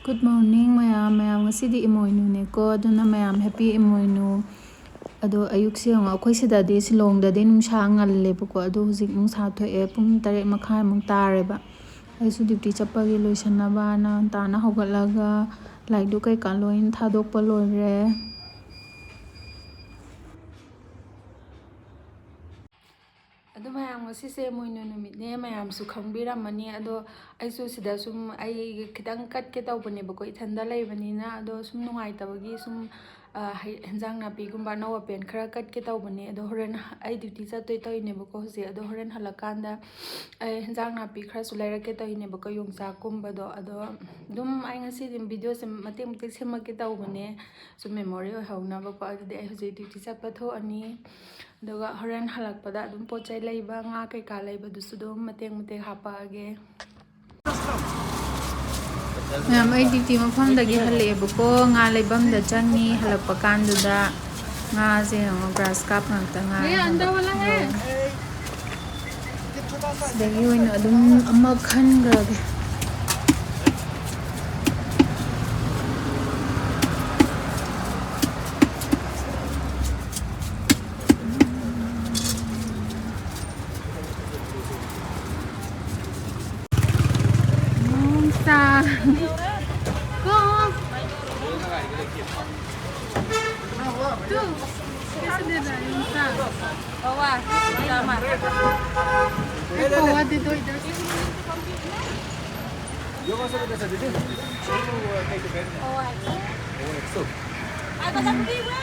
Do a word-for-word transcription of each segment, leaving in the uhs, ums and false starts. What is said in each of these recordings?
Good morning ꯃꯌꯥꯝ꯫ ꯃꯌꯥꯝ, ꯉꯁꯤꯗꯤ ꯏꯃꯣꯏꯅꯨꯅꯦꯀꯣ, ꯑꯗꯨꯅ ꯃꯌꯥꯝ happy ꯏꯃꯣꯏꯅꯨ꯫ ꯑꯗꯣ ꯑꯌꯨꯛꯁꯦ ꯌꯦꯡꯉꯣ, ꯑꯩꯈꯣꯏ ꯁꯤꯗꯗꯤ ꯁꯤꯂꯣꯡꯗꯗꯤ ꯅꯨꯡꯁꯥ ꯉꯜꯂꯦꯕꯀꯣ, ꯑꯗꯣ ꯍꯧꯖꯤꯛ ꯅꯨꯡꯁꯥ ꯊꯣꯛꯑꯦ, ꯄꯨꯡ ꯇꯔꯦꯠ ꯃꯈꯥꯏꯃꯨꯛ ꯇꯥꯔꯦꯕ꯫ ꯑꯩꯁꯨ duty ꯆꯠꯄꯒꯤ ꯂꯣꯏꯁꯟꯅꯕꯅ ꯉꯟꯇꯥꯅ ꯍꯧꯒꯠꯂꯒ ꯂꯥꯏꯗꯨꯛ ꯀꯩꯀꯥ ꯂꯣꯏꯅ ꯊꯥꯗꯣꯛꯄ ꯂꯣꯏꯔꯦ꯫ ꯑꯗꯨ ꯃꯌꯥꯝ, ꯉꯁꯤꯁꯦ ꯏꯃꯣꯏꯅꯨ ꯅꯨꯃꯤꯠꯅꯦ, ꯃꯌꯥꯝꯁꯨ ꯈꯪꯕꯤꯔꯝꯃꯅꯤ꯫ ꯑꯗꯣ ꯑꯩꯁꯨ ꯁꯤꯗ ꯁꯨꯝ ꯑꯩ ꯈꯤꯇꯪ ꯀꯠꯀꯦ ꯇꯧꯕꯅꯦꯕꯀꯣ, ꯏꯊꯟꯗ ꯂꯩꯕꯅꯤꯅ꯫ ꯑꯗꯣ ꯁꯨꯝ ꯅꯨꯡꯉꯥꯏꯇꯕꯒꯤ ꯁꯨꯝ, ꯑ, ꯍꯩ-, ꯍꯦꯟꯖꯥꯡ ꯅꯥꯄꯤꯒꯨꯝꯕ ꯑꯅꯧ ꯑꯄꯦꯟ ꯈꯔ ꯀꯠꯀꯦ ꯇꯧꯕꯅꯦ꯫ ꯑꯗꯣ ꯍꯣꯔꯦꯟ ꯑꯩ duty ꯆꯠꯇꯣꯏ ꯇꯧꯔꯤꯅꯦꯕꯀꯣ ꯍꯧꯖꯤꯛ꯫ ꯑꯗꯣ ꯍꯣꯔꯦꯟ ꯍꯜꯂꯛꯀꯥꯟꯗ ꯑꯩ ꯍꯦꯟꯖꯥꯡ ꯅꯥꯄꯤ ꯈꯔꯁꯨ ꯂꯩꯔꯛꯀꯦ ꯇꯧꯔꯤꯅꯦꯕꯀꯣ, ꯌꯣꯡꯆꯥꯛꯀꯨꯝꯕꯗꯣ꯫ ꯑꯗꯣ ꯑꯗꯨꯝ ꯑꯩ ꯉꯁꯤꯗꯤ videoꯁꯦ ꯃꯇꯦꯛ ꯃꯇꯦꯛ ꯁꯦꯝꯃꯛꯀꯦ ꯇꯧꯕꯅꯦ, ꯁꯨꯝ memory ꯑꯣꯏꯍꯧꯅꯕꯀꯣ꯫ ꯑꯗꯨꯗꯤ ꯑꯩ ꯍꯧꯖꯤꯛ duty ꯆꯠꯄ ꯊꯣꯛꯑꯅꯤ꯫ ꯑꯗꯨꯒ ꯍꯣꯔꯦꯟ ꯍꯜꯂꯛꯄꯗ ꯑꯗꯨꯝ ꯄꯣꯠ ꯆꯩ ꯂꯩꯕ, ꯉꯥ ꯀꯩꯀꯥ ꯂꯩꯕꯗꯨꯁꯨ ꯑꯗꯨꯝ ꯃꯇꯦꯛ ꯃꯇꯦꯛ ꯍꯥꯞꯄꯛꯑꯒꯦ꯫ ꯃꯌꯥꯝ, ꯑꯩ duty ꯃꯐꯝꯗꯒꯤ ꯍꯜꯂꯛꯑꯦꯕꯀꯣ, ꯉꯥ ꯂꯩꯐꯝꯗ ꯆꯪꯉꯤ꯫ ꯍꯜꯂꯛꯄ ꯀꯥꯟꯗꯨꯗ ꯉꯥꯁꯦ ꯌꯦꯡꯉꯣ, grass carp ꯉꯥꯛꯇ ꯉꯥꯏ꯫ ꯁꯤꯗꯒꯤ ꯑꯣꯏꯅ ꯑꯗꯨꯝ ꯑꯃ ꯈꯟꯈ꯭ꯔꯒꯦ꯫ ꯆꯥ꯫ ꯀꯣ꯫ ꯇꯨ꯫ ꯀꯩꯁꯨ ꯗꯦ ꯔꯍꯥ ꯍꯦ ꯏꯟꯁꯥꯟ꯫ ꯄꯋꯥ ꯆꯥꯝꯃ꯫ ꯑꯦ, ꯄꯋꯥ ꯗꯦ ꯗꯣ ꯏꯗꯔ ꯁꯦ꯫ ꯄꯋꯥ꯫ ꯑꯥꯏ ꯕ ꯁꯝꯗꯤ ꯋꯦ꯫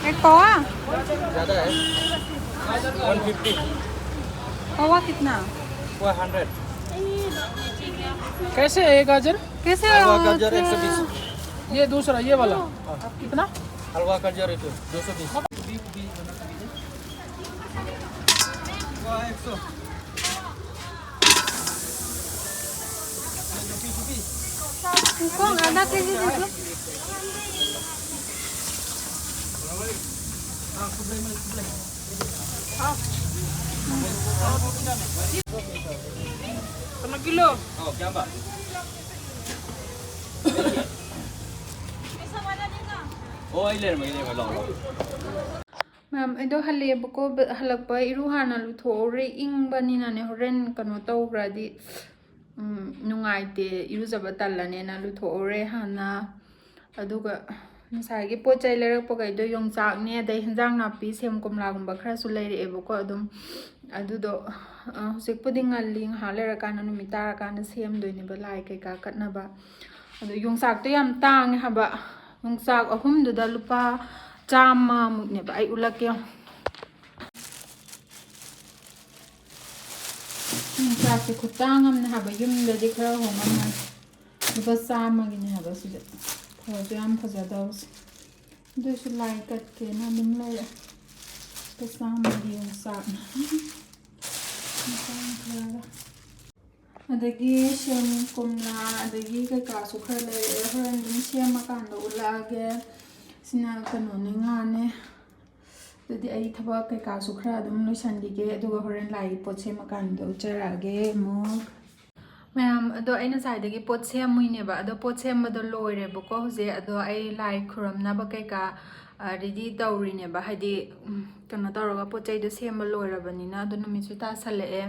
एक पौवा? ज़्यादा है। One fifty. पौवा कितना? वो हंड्रेड। कैसे है ये गाजर? कैसे हलवा है? गाजर एक सौ बीस। ये दूसरा, ये वाला। कितना? हलवा गाजर है तो दो सौ बीस। वो एक सौ। इसको आधा केजी दे दो। ꯀꯩꯅꯣ ꯀꯤꯂꯣ? ꯑꯧ, ꯀꯌꯥꯝꯕ? ꯑꯣ, ꯑꯩ ꯂꯩꯔꯝꯃꯒꯦ, ꯂꯩꯔꯝꯃꯒꯦ, ꯂꯥꯛꯑꯣ, ꯂꯥꯛꯑꯣ꯫ ꯃꯌꯥꯝ, ꯑꯩꯗꯣ ꯍꯜꯂꯛꯑꯦꯕꯀꯣ, ꯕ-, ꯍꯜꯂꯛꯄ ꯏꯔꯨ ꯍꯥꯟꯅ ꯂꯨꯊꯣꯛꯎꯔꯦ, ꯏꯪꯕꯅꯤꯅꯅꯦ, ꯍꯣꯔꯦꯟ ꯀꯩꯅꯣ ꯇꯧꯈ꯭ꯔꯗꯤ, ꯎꯝ, ꯅꯨꯡꯉꯥꯏꯇꯦ, ꯏꯔꯨꯖꯕ ꯇꯜꯂꯅꯦꯅ ꯂꯨꯊꯣꯛꯎꯔꯦ ꯍꯥꯟꯅ꯫ ꯑꯗꯨꯒ ꯉꯁꯥꯏꯒꯤ ꯄꯣꯠ ꯆꯩ ꯂꯩꯔꯛꯄꯈꯩꯗꯣ, ꯌꯣꯡꯆꯥꯛꯅꯦ, ꯑꯗꯩ ꯍꯤꯟꯖꯥꯡ ꯅꯥꯄꯤ, ꯁꯦꯝ ꯀꯣꯝꯂꯥꯒꯨꯝꯕ ꯈꯔꯁꯨ ꯂꯩꯔꯛꯑꯦꯕꯀꯣ ꯑꯗꯨꯝ꯫ ꯑꯗꯨꯗꯣ, ꯑ, ꯍꯧꯖꯤꯛꯄꯨꯗꯤ ꯉꯜꯂꯤ, ꯉꯥꯏꯍꯥꯛ ꯂꯩꯔꯀꯥꯟꯗ, ꯅꯨꯃꯤꯠ ꯇꯥꯔꯀꯥꯟꯗ ꯁꯦꯝꯗꯣꯏꯅꯦꯕ ꯂꯥꯏ ꯀꯩꯀꯥ ꯀꯠꯅꯕ꯫ ꯑꯗꯣ ꯌꯣꯡꯆꯥꯛꯇꯣ ꯌꯥꯝ ꯇꯥꯡꯉꯦ ꯍꯥꯏꯕ, ꯌꯣꯡꯆꯥꯛ ꯑꯍꯨꯝꯗꯨꯗ ꯂꯨꯄꯥ ꯆꯥꯝꯃꯃꯨꯛꯅꯦꯕ꯫ ꯑꯩ ꯎꯠꯂꯛꯀꯦ ꯌꯦꯡꯉꯣ꯫ ꯌꯣꯡꯆꯥꯛꯁꯦ ꯈꯨꯇꯥꯡ ꯑꯃꯅꯦ ꯍꯥꯏꯕ, ꯌꯨꯝꯗꯗꯤ ꯈꯔ ꯍꯣꯡꯉꯝꯃꯅꯤ꯫ ꯂꯨꯄꯥ ꯆꯥꯝꯃꯒꯤꯅꯦ ꯍꯥꯏꯕ ꯁꯤꯗ꯫ ꯐꯁꯨ ꯌꯥꯝ ꯐꯖꯗꯧꯁꯦ꯫ ꯑꯗꯨꯏꯁꯨ ꯂꯥꯏ ꯀꯠꯀꯦꯅ ꯑꯗꯨꯝ ꯂꯩꯔꯦ꯫ ꯂꯨꯄꯥ ꯆꯥꯝꯃꯒꯤ ꯌꯣꯡꯆꯥꯛꯅ꯫ ꯃꯇꯥꯡ ꯈꯔꯒ꯫ ꯑꯗꯒꯤ ꯁꯦꯝ ꯀꯣꯝꯂꯥ, ꯑꯗꯒꯤ ꯀꯩꯀꯥꯁꯨ ꯈꯔ ꯂꯩꯔꯛꯑꯦ꯫ ꯍꯣꯔꯦꯟ ꯑꯗꯨꯝ ꯁꯦꯝꯃꯀꯥꯟꯗ ꯎꯠꯂꯛꯑꯒꯦ꯫ ꯁꯤꯅ ꯀꯩꯅꯣꯅꯦ, ꯉꯥꯅꯦ꯫ ꯑꯗꯨꯗꯤ ꯑꯩ ꯊꯕꯛ ꯀꯩꯀꯥꯁꯨ ꯈꯔ ꯑꯗꯨꯝ ꯂꯣꯏꯁꯟꯈꯤꯒꯦ, ꯑꯗꯨꯒ ꯍꯣꯔꯦꯟ ꯂꯥꯏꯒꯤ ꯄꯣꯠ ꯁꯦꯝꯃꯀꯥꯟꯗ ꯎꯠꯆꯔꯛꯑꯒꯦ ꯑꯃꯨꯛ꯫ ꯃꯌꯥꯝ, ꯑꯗꯣ ꯑꯩ ꯉꯁꯥꯏꯗꯒꯤ ꯄꯣꯠ ꯁꯦꯝꯃꯨꯏꯅꯦꯕ, ꯑꯗꯣ ꯄꯣꯠ ꯁꯦꯝꯕꯗꯣ ꯂꯣꯏꯔꯦꯕꯀꯣ ꯍꯧꯖꯤꯛ꯫ ꯑꯗꯣ ꯑꯩ ꯂꯥꯏ ꯈꯨꯔꯝꯅꯕ ꯀꯩꯀꯥ, ꯑ, ready ꯇꯧꯔꯤꯅꯦꯕ, ꯍꯥꯏꯗꯤ, ꯎꯝ, ꯀꯩꯅꯣ ꯇꯧꯔꯒ ꯄꯣꯠ ꯆꯩꯗꯣ ꯁꯦꯝꯕ ꯂꯣꯏꯔꯕꯅꯤꯅ꯫ ꯑꯗꯣ ꯅꯨꯃꯤꯠꯁꯨ ꯇꯥꯁꯜꯂꯛꯑꯦ꯫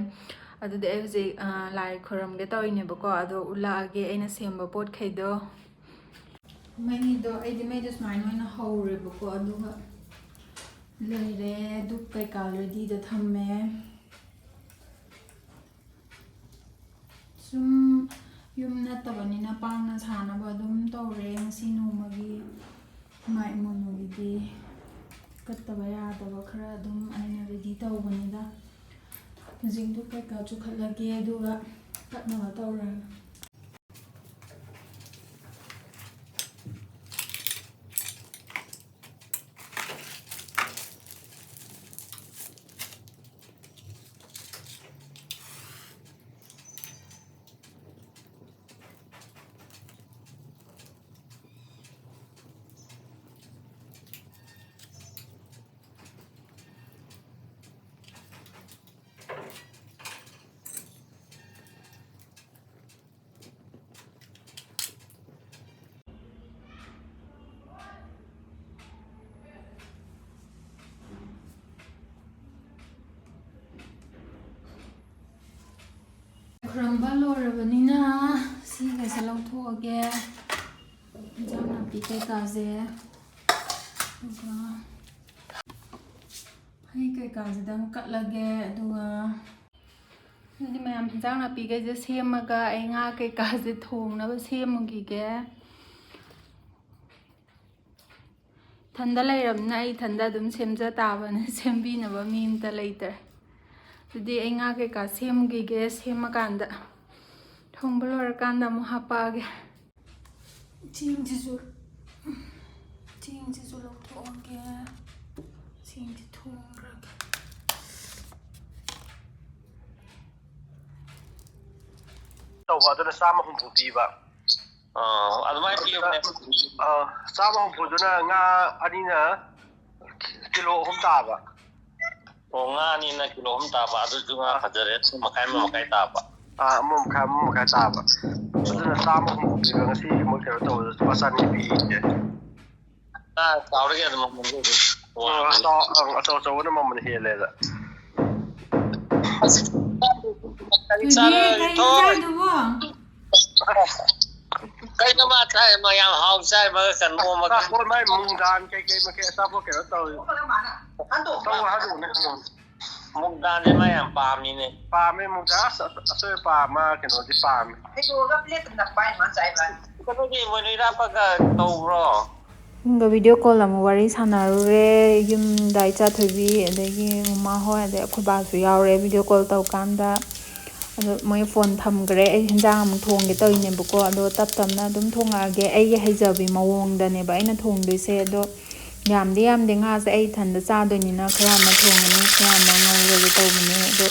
ꯑꯗꯨꯗꯤ ꯑꯩ ꯍꯧꯖꯤꯛ, ꯑ, ꯂꯥꯏ ꯈꯨꯔꯝꯒꯦ ꯇꯧꯔꯤꯅꯦꯕꯀꯣ, ꯑꯗꯣ ꯎꯠꯂꯛꯑꯒꯦ ꯑꯩꯅ ꯁꯦꯝꯕ ꯄꯣꯠꯈꯩꯗꯣ꯫ ꯃꯩꯗꯣ, ꯑꯩꯗꯤ ꯃꯩꯗꯣ ꯁꯨꯃꯥꯏꯅ ꯑꯣꯏꯅ ꯍꯧꯔꯦꯕꯀꯣ, ꯑꯗꯨꯒ ꯂꯩꯔꯦ꯫ ꯙꯨꯞ ꯀꯩꯀꯥ ready ꯗ ꯊꯝꯃꯦ꯫ ꯁꯨꯝ ꯌꯨꯝ ꯅꯠꯇꯕꯅꯤꯅ ꯄꯥꯡꯅ ꯁꯥꯅꯕ ꯑꯗꯨꯝ ꯇꯧꯔꯦ ꯉꯁꯤ ꯅꯣꯡꯃꯒꯤ꯫ ꯏꯃꯥ ꯏꯃꯣꯏꯅꯨꯒꯤꯗꯤ ꯀꯠꯇꯕ ꯌꯥꯗꯕ ꯈꯔ ꯑꯗꯨꯝ ꯑꯩꯅ ready ꯇꯧꯕꯅꯤꯗ꯫ ꯍꯧꯖꯤꯛ ꯙꯨꯞ ꯀꯩꯀꯥ ꯆꯨꯈꯠꯂꯒꯦ, ꯑꯗꯨꯒ ꯀꯠꯅꯕ ꯇꯧꯔꯒꯦ꯫ ꯈꯨꯔꯝꯕ ꯂꯣꯏꯔꯕꯅꯤꯅ ꯁꯤꯒꯁꯦ ꯂꯧꯊꯣꯛꯑꯒꯦ꯫ ꯏꯟꯖꯥꯡ ꯅꯥꯄꯤ ꯀꯩꯀꯥꯁꯦ꯫ ꯑꯗꯨꯒ ꯍꯩ ꯀꯩꯀꯥꯁꯤꯗꯪ ꯀꯠꯂꯒꯦ꯫ ꯑꯗꯨꯒ ꯑꯗꯨꯗꯤ ꯃꯌꯥꯝ ꯏꯟꯖꯥꯡ ꯅꯥꯄꯤꯈꯩꯁꯦ ꯁꯦꯝꯃꯒ ꯑꯩ ꯉꯥ ꯀꯩꯀꯥꯁꯦ ꯊꯣꯡꯅꯕ ꯁꯦꯝꯃꯨꯈꯤꯒꯦ꯫ ꯏꯊꯟꯗ ꯂꯩꯔꯕꯅꯤꯅ ꯑꯩ ꯏꯊꯟꯗ ꯑꯗꯨꯝ ꯁꯦꯝꯖ ꯇꯥꯕꯅꯦ, ꯁꯦꯝꯕꯤꯅꯕ ꯃꯤ ꯑꯝꯇ ꯂꯩꯇ꯭ꯔꯦ꯫ ꯑꯗꯨꯗꯤ ꯑꯩ ꯉꯥ ꯀꯩꯀꯥ ꯁꯦꯝꯈꯤꯒꯦ, ꯁꯦꯝꯃꯀꯥꯟꯗ, ꯊꯣꯡꯕ ꯂꯣꯏꯔꯀꯥꯟꯗ ꯑꯃꯨꯛ ꯍꯥꯞꯄꯛꯑꯒꯦ꯫ ꯆꯦꯡꯁꯤꯁꯨ, ꯆꯦꯡꯁꯤꯁꯨ ꯂꯧꯊꯣꯛꯑꯒꯦ꯫ ꯆꯦꯡꯁꯤ ꯊꯣꯡꯈ꯭ꯔꯒꯦ꯫ ꯇꯧꯕ ꯑꯗꯨꯅ ꯆꯥꯝꯃ ꯍꯨꯝꯐꯨ ꯄꯤꯕ꯫ ꯑꯥ, ꯑꯗꯨꯃꯥꯏꯅ ꯄꯤꯕꯅꯦ꯫ ꯑꯥ, ꯆꯥꯝꯃ ꯍꯨꯝꯐꯨꯗꯨꯅ ꯉꯥ ꯑꯅꯤꯅ ꯀꯤꯂꯣ ꯑꯍꯨꯝ ꯇꯥꯕ꯫ ꯑꯣ, ꯉꯥ ꯑꯅꯤꯅ ꯀꯤꯂꯣ ꯑꯍꯨꯝ ꯇꯥꯕ, ꯑꯗꯨꯁꯨ ꯉꯥ ꯐꯖꯔꯦ, ꯑꯍꯨꯝ ꯃꯈꯥꯏ, ꯑꯃ ꯃꯈꯥꯏ ꯇꯥꯕ꯫ ꯑꯥ, ꯑꯃ ꯃꯈꯥꯏ, ꯑꯃ ꯃꯈꯥꯏ ꯇꯥꯕ꯫ ꯑꯗꯨꯅ ꯆꯥꯝꯃ ꯍꯨꯝꯐꯨ ꯄꯤꯕ, ꯉꯁꯤ ꯃꯣꯏ ꯀꯩꯅꯣ ꯇꯧꯕꯗ ꯂꯨꯄꯥ ꯆꯅꯤ ꯄꯤꯌꯦ꯫ ꯑꯥ, ꯆꯥꯎꯔꯒꯦ ꯑꯗꯨꯝ ꯃꯃꯜꯗꯤ ꯑꯗꯨꯝ꯫ ꯑꯥ, ꯆꯥꯎ-, ꯑꯥ, ꯑꯆꯧ ꯑꯆꯧꯕꯅ ꯃꯃꯜ ꯍꯦꯜꯂꯦꯗ꯫ ꯑꯁ, ꯀꯔꯤ ꯊꯣꯏꯕꯤ, ꯆꯥꯔ ꯀꯔꯤ ꯊꯣꯏ? ꯏꯟꯖꯥꯡꯗꯨꯕꯣ? ꯀꯩꯅꯣ ꯃꯥ ꯆꯥꯏ, ꯃꯥ ꯌꯥꯝ ꯍꯥꯎ ꯆꯥꯏ, ꯃꯥ ꯀꯩꯅꯣ ꯑꯃꯒ꯫ ꯑꯆꯥꯄꯣꯠ ꯃꯥꯏ ꯃꯨꯡꯗꯥꯟ ꯀꯩꯀꯩ ꯃꯈꯩ ꯑꯆꯥꯄꯣꯠ ꯀꯩꯅꯣ ꯇꯧꯏ꯫ ꯇꯧ ꯍꯥꯏꯔꯛꯎꯅꯦ, ꯍꯪꯉꯣ꯫ ꯃꯨꯛꯗꯥꯟꯁꯦ ꯃꯥ ꯌꯥꯝ ꯄꯥꯝꯃꯤꯅꯦ꯫ ꯄꯥꯝꯃꯦ ꯃꯨꯛꯗꯥꯟ, ꯑꯁ, ꯑꯁꯣꯏ ꯑꯄꯥ ꯃꯥ ꯀꯩꯅꯣꯗꯤ ꯄꯥꯝꯃꯦ꯫ ꯍꯩꯗꯣꯛꯑꯒ ꯄ꯭ꯂꯦꯠꯇ ꯅꯞꯄ ꯍꯥꯏꯅ ꯃꯥ ꯆꯥꯏꯕ꯫ ꯀꯩꯅꯣꯒꯤ ꯃꯣꯏꯅ ꯏꯔꯥꯞꯄꯒ ꯇꯧꯕ꯭ꯔꯣ? ꯌꯨꯝꯒ ꯚꯤꯗꯤꯑꯣ ꯀꯣꯜ ꯑꯃꯨꯛ ꯋꯥꯔꯤ ꯁꯥꯟꯅꯔꯨꯔꯦ꯫ ꯌꯨꯝꯗ ꯏꯆꯥ ꯊꯣꯏꯕꯤ, ꯑꯗꯒꯤ ꯃꯃꯥ ꯍꯣꯏ, ꯑꯗꯩ ꯑꯩꯈꯣꯏ ꯕꯥꯁꯨ ꯌꯥꯎꯔꯦ ꯚꯤꯗꯤꯑꯣ ꯀꯣꯜ ꯇꯧꯀꯥꯟꯗ꯫ ꯑꯗꯣ ꯃꯣꯏ ꯐꯣꯟ ꯊꯝꯈ꯭ꯔꯦ꯫ ꯑꯩ ꯍꯦꯟꯖꯥꯡ ꯑꯃꯨꯛ ꯊꯣꯡꯒꯦ ꯇꯧꯔꯤꯅꯦꯕꯀꯣ꯫ ꯑꯗꯣ ꯇꯞ ꯇꯞꯅ ꯑꯗꯨꯝ ꯊꯣꯡꯉꯛꯑꯒꯦ꯫ ꯑꯩꯒꯤ ꯍꯩꯖꯕꯤ ꯃꯑꯣꯡꯗꯅꯦꯕ ꯑꯩꯅ ꯊꯣꯡꯗꯣꯏꯁꯦ꯫ ꯑꯗꯣ ꯌꯥꯝꯗꯤ ꯌꯥꯝꯗꯦ, ꯉꯥꯁꯦ ꯑꯩ ꯏꯊꯟꯗ ꯆꯥꯗꯣꯏꯅꯤꯅ ꯈꯔ ꯑꯃ ꯊꯣꯡꯉꯅꯤ, ꯈꯔ ꯑꯃ ꯉꯧꯔꯒꯦ ꯇꯧꯕꯅꯦ꯫ ꯑꯗꯣ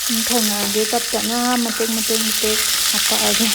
ꯁꯨꯝ ꯊꯣꯡꯉꯛꯑꯒꯦ ꯇꯞ ꯇꯞꯅ ꯃꯇꯦꯛ ꯃꯇꯦꯛ ꯃꯇꯦꯛ ꯍꯥꯞꯄꯛꯑꯒꯦ꯫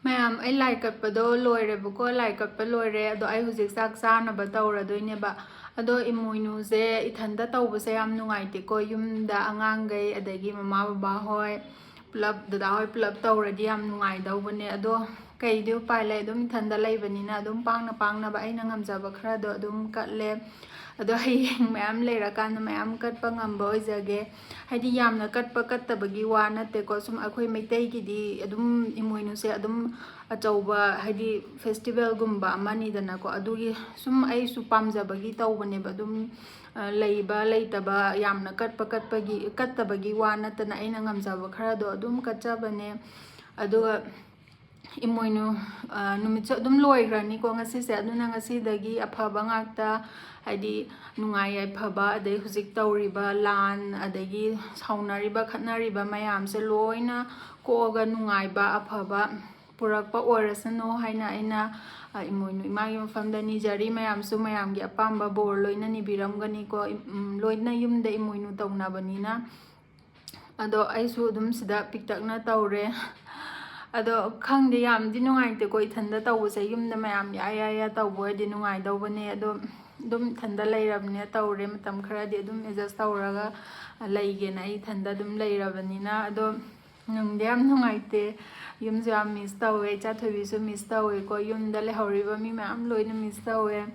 ꯃꯌꯥꯝ, ꯑꯩ ꯂꯥꯏ ꯀꯠꯄꯗꯣ ꯂꯣꯏꯔꯦꯕꯀꯣ, ꯂꯥꯏ ꯀꯠꯄ ꯂꯣꯏꯔꯦ꯫ ꯑꯗꯣ ꯑꯩ ꯍꯧꯖꯤꯛ ꯆꯥꯛ ꯆꯥꯅꯕ ꯇꯧꯔꯗꯣꯏꯅꯦꯕ꯫ ꯑꯗꯣ ꯏꯃꯣꯏꯅꯨꯁꯦ ꯏꯊꯟꯗ ꯇꯧꯕꯁꯦ ꯌꯥꯝ ꯅꯨꯡꯉꯥꯏꯇꯦꯀꯣ꯫ ꯌꯨꯝꯗ ꯑꯉꯥꯡꯈꯩ, ꯑꯗꯒꯤ ꯃꯃꯥ ꯕꯕꯥ ꯍꯣꯏ ꯄꯨꯂꯞ, ꯗꯗꯥ ꯍꯣꯏ ꯄꯨꯂꯞ ꯇꯧꯔꯗꯤ ꯌꯥꯝ ꯅꯨꯡꯉꯥꯏꯗꯧꯕꯅꯦ꯫ ꯑꯗꯣ ꯀꯩꯗꯤ ꯎꯄꯥꯏ ꯂꯩ, ꯑꯗꯨꯝ ꯏꯊꯟꯗ ꯂꯩꯕꯅꯤꯅ ꯑꯗꯨꯝ ꯄꯥꯡꯅ ꯄꯥꯡꯅꯕ ꯑꯩꯅ ꯉꯝꯖꯕ ꯈꯔꯗꯣ ꯑꯗꯨꯝ ꯀꯠꯂꯦ꯫ ꯑꯗꯣ ꯍꯌꯦꯡ ꯃꯌꯥꯝ ꯂꯩꯔꯀꯥꯟꯗ ꯃꯌꯥꯝ ꯀꯠꯄ ꯉꯝꯕ ꯑꯣꯏꯖꯒꯦ꯫ ꯍꯥꯏꯗꯤ ꯌꯥꯝꯅ ꯀꯠꯄ ꯀꯠꯇꯕꯒꯤ ꯋꯥ ꯅꯠꯇꯦꯀꯣ, ꯁꯨꯝ ꯑꯩꯈꯣꯏ ꯃꯩꯇꯩꯒꯤꯗꯤ ꯑꯗꯨꯝ ꯏꯃꯣꯏꯅꯨꯁꯦ ꯑꯗꯨꯝ ꯑꯆꯧꯕ, ꯍꯥꯏꯗꯤ ꯐꯦꯁꯇꯤꯚꯦꯜꯒꯨꯝꯕ ꯑꯃꯅꯤꯗꯅꯀꯣ꯫ ꯑꯗꯨꯒꯤ ꯁꯨꯝ ꯑꯩꯁꯨ ꯄꯥꯝꯖꯕꯒꯤ ꯇꯧꯕꯅꯦꯕ꯫ ꯑꯗꯨꯝ, ꯑ, ꯂꯩꯕ ꯂꯩꯇꯕ, ꯌꯥꯝꯅ ꯀꯠꯄ ꯀꯠꯄꯒꯤ, ꯀꯠꯇꯕꯒꯤ ꯋꯥ ꯅꯠꯇꯅ ꯑꯩꯅ ꯉꯝꯖꯕ ꯈꯔꯗꯣ ꯑꯗꯨꯝ ꯀꯠꯆꯕꯅꯦ꯫ ꯑꯗꯨꯒ ꯏꯃꯣꯏꯅꯨ, ꯑ, ꯅꯨꯃꯤꯠꯁꯨ ꯑꯗꯨꯝ ꯂꯣꯏꯈ꯭ꯔꯅꯤꯀꯣ ꯉꯁꯤꯁꯦ꯫ ꯑꯗꯨꯅ ꯉꯁꯤꯗꯒꯤ ꯑꯐꯕ ꯉꯥꯛꯇ, ꯍꯥꯏꯗꯤ ꯅꯨꯡꯉꯥꯏ ꯌꯥꯏꯐꯕ, ꯑꯗꯩ ꯍꯧꯖꯤꯛ ꯇꯧꯔꯤꯕ ꯂꯥꯟ, ꯑꯗꯒꯤ ꯁꯥꯎꯅꯔꯤꯕ ꯈꯠꯅꯔꯤꯕ ꯃꯌꯥꯝꯁꯦ ꯂꯣꯏꯅ ꯀꯣꯛꯑꯒ ꯅꯨꯡꯉꯥꯏꯕ, ꯑꯐꯕ ꯄꯨꯔꯛꯄ ꯑꯣꯏꯔꯁꯅꯨ ꯍꯥꯏꯅ ꯑꯩꯅ, ꯑ, ꯏꯃꯣꯏꯅꯨ ꯏꯃꯥꯒꯤ ꯃꯐꯝꯗ ꯅꯤꯖꯔꯤ꯫ ꯃꯌꯥꯝꯁꯨ ꯃꯌꯥꯝꯒꯤ ꯑꯄꯥꯝꯕ ꯕꯣꯔ ꯂꯣꯏꯅ ꯅꯤꯕꯤꯔꯝꯒꯅꯤꯀꯣ꯫ ꯏꯝ-, ꯎꯝ, ꯂꯣꯏꯅ ꯌꯨꯝꯗ ꯏꯃꯣꯏꯅꯨ ꯇꯧꯅꯕꯅꯤꯅ꯫ ꯑꯗꯣ ꯑꯩꯁꯨ ꯑꯗꯨꯝ ꯁꯤꯗ ꯄꯤꯛꯇꯛꯅ ꯇꯧꯔꯦ꯫ ꯑꯗꯣ ꯈꯪꯗꯦ, ꯌꯥꯝꯗꯤ ꯅꯨꯡꯉꯥꯏꯇꯦꯀꯣ ꯏꯊꯟꯗ ꯇꯧꯕꯁꯦ꯫ ꯌꯨꯝꯗ ꯃꯌꯥꯝ ꯌꯥ ꯌꯥ ꯌꯥ ꯇꯧꯕ ꯑꯣꯏꯔꯗꯤ ꯅꯨꯡꯉꯥꯏꯗꯧꯕꯅꯦ꯫ ꯑꯗꯣ ꯑꯗꯨꯝ ꯏꯊꯟꯗ ꯂꯩꯔꯕꯅꯤꯅ ꯇꯧꯔꯦ꯫ ꯃꯇꯝ ꯈꯔꯗꯤ ꯑꯗꯨꯝ ꯑꯦꯗꯖꯁ ꯇꯧꯔꯒ ꯂꯩꯒꯦꯅ ꯑꯩ ꯏꯊꯟꯗ ꯑꯗꯨꯝ ꯂꯩꯔꯕꯅꯤꯅ꯫ ꯑꯗꯣ ꯅꯨꯡꯗꯤ ꯌꯥꯝ ꯅꯨꯡꯉꯥꯏꯇꯦ꯫ ꯌꯨꯝꯁꯨ ꯌꯥꯝ ꯃꯤꯁ ꯇꯧꯋꯦ, ꯏꯆꯥ ꯊꯣꯏꯕꯤꯁꯨ ꯃꯤꯁ ꯇꯧꯋꯦꯀꯣ꯫ ꯌꯨꯝꯗ ꯂꯩꯍꯧꯔꯤꯕ ꯃꯤ ꯃꯌꯥꯝ ꯂꯣꯏꯅ ꯃꯤꯁ ꯇꯧꯋꯦ꯫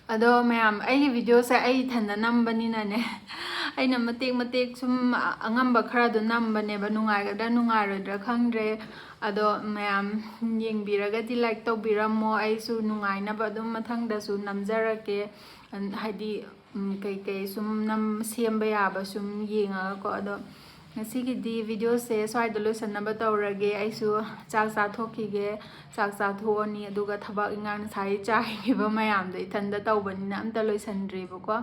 ꯑꯗꯣ ꯃꯌꯥꯝ, ꯑꯩꯒꯤ ꯚꯤꯗꯤꯑꯣꯁꯦ ꯑꯩ ꯏꯊꯟꯗ ꯅꯝꯕꯅꯤꯅꯅꯦ, ꯑꯩꯅ ꯃꯇꯦꯛ ꯃꯇꯦꯛ ꯁꯨꯝ ꯑꯉꯝꯕ ꯈꯔꯗꯣ ꯅꯝꯕꯅꯦꯕ꯫ ꯅꯨꯡꯉꯥꯏꯒꯗ꯭ꯔꯥ ꯅꯨꯡꯉꯥꯏꯔꯣꯏꯗ꯭ꯔꯥ ꯈꯪꯗ꯭ꯔꯦ꯫ ꯑꯗꯣ ꯃꯌꯥꯝ ꯌꯦꯡꯕꯤꯔꯒꯗꯤ ꯂꯥꯏꯛ ꯇꯧꯕꯤꯔꯝꯃꯣ꯫ ꯑꯩꯁꯨ ꯅꯨꯡꯉꯥꯏꯅꯕ ꯑꯗꯨꯝ ꯃꯊꯪꯗꯁꯨ ꯅꯝꯖꯔꯛꯀꯦ꯫ ꯑꯟ-, ꯍꯥꯏꯗꯤ, ꯎꯝ, ꯀꯩꯀꯩ ꯁꯨꯝ ꯅꯝ-, ꯁꯦꯝꯕ ꯌꯥꯕ ꯁꯨꯝ ꯌꯦꯡꯉꯒꯀꯣ꯫ ꯑꯗꯣ ꯉꯁꯤꯒꯤꯗꯤ ꯚꯤꯗꯤꯑꯣꯁꯦ ꯁ꯭ꯋꯥꯏꯗ ꯂꯣꯏꯁꯟꯅꯕ ꯇꯧꯔꯒꯦ꯫ ꯑꯩꯁꯨ ꯆꯥꯛ ꯆꯥꯊꯣꯛꯈꯤꯒꯦ꯫ ꯆꯥꯛ ꯆꯥꯊꯣꯛꯑꯅꯤ, ꯑꯗꯨꯒ ꯊꯕꯛ ꯏꯟꯈꯥꯡ ꯉꯁꯥꯏ ꯆꯥꯈꯤꯕ ꯃꯌꯥꯝꯗꯣ ꯏꯊꯟꯗ ꯇꯧꯕꯅꯤꯅ ꯑꯝꯇ ꯂꯣꯏꯁꯟꯗ꯭ꯔꯤꯕꯀꯣ꯫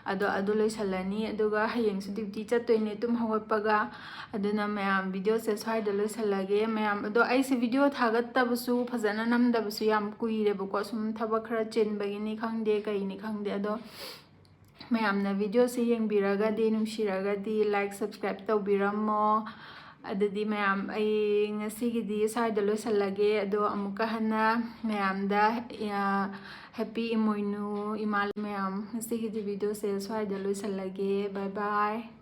ꯑꯗꯣ ꯑꯗꯨ ꯂꯣꯏꯁꯜꯂꯅꯤ, ꯑꯗꯨꯒ ꯍꯌꯦꯡꯁꯨ ꯗ꯭ꯌꯨꯇꯤ ꯆꯠꯇꯣꯏꯅꯦ ꯇꯨꯝ ꯍꯧꯒꯠꯄꯒ꯫ ꯑꯗꯨꯅ ꯃꯌꯥꯝ, ꯚꯤꯗꯤꯑꯣꯁꯦ ꯁ꯭ꯋꯥꯏꯗ ꯂꯣꯏꯁꯜꯂꯒꯦ꯫ ꯃꯌꯥꯝ, ꯑꯗꯣ ꯑꯩꯁꯦ ꯚꯤꯗꯤꯑꯣ ꯊꯥꯒꯠꯇꯕꯁꯨ, ꯐꯖꯅ ꯅꯝꯗꯕꯁꯨ ꯌꯥꯝ ꯀꯨꯏꯔꯦꯕꯀꯣ꯫ ꯁꯨꯝ ꯊꯕꯛ ꯈꯔ ꯆꯤꯟꯕꯒꯤꯅꯤ ꯈꯪꯗꯦ, ꯀꯩꯅꯤ ꯈꯪꯗꯦ꯫ ꯑꯗꯣ ꯃꯌꯥꯝꯅ ꯚꯤꯗꯤꯑꯣꯁꯦ ꯌꯦꯡꯕꯤꯔꯒꯗꯤ, ꯅꯨꯡꯁꯤꯔꯒꯗꯤ ꯂꯥꯏꯛ, ꯁꯕꯁꯀ꯭ꯔꯥꯏꯕ ꯇꯧꯕꯤꯔꯝꯃꯣ꯫ ꯑꯗꯨꯗꯤ ꯃꯌꯥꯝ, ꯑꯩ ꯉꯁꯤꯒꯤꯗꯤ ꯁ꯭ꯋꯥꯏꯗ ꯂꯣꯏꯁꯜꯂꯒꯦ꯫ ꯑꯗꯣ ꯑꯃꯨꯛꯀ ꯍꯟꯅ ꯃꯌꯥꯝꯗ, ꯑ, ꯍꯦꯄꯤ ꯏꯃꯣꯏꯅꯨ ꯏꯃꯥ꯫ ꯃꯌꯥꯝ, ꯉꯁꯤꯒꯤꯗꯤ ꯚꯤꯗꯤꯑꯣꯁꯦ ꯁ꯭ꯋꯥꯏꯗ ꯂꯣꯏꯁꯜꯂꯒꯦ꯫ ꯕꯥꯏ ꯕꯥꯏ꯫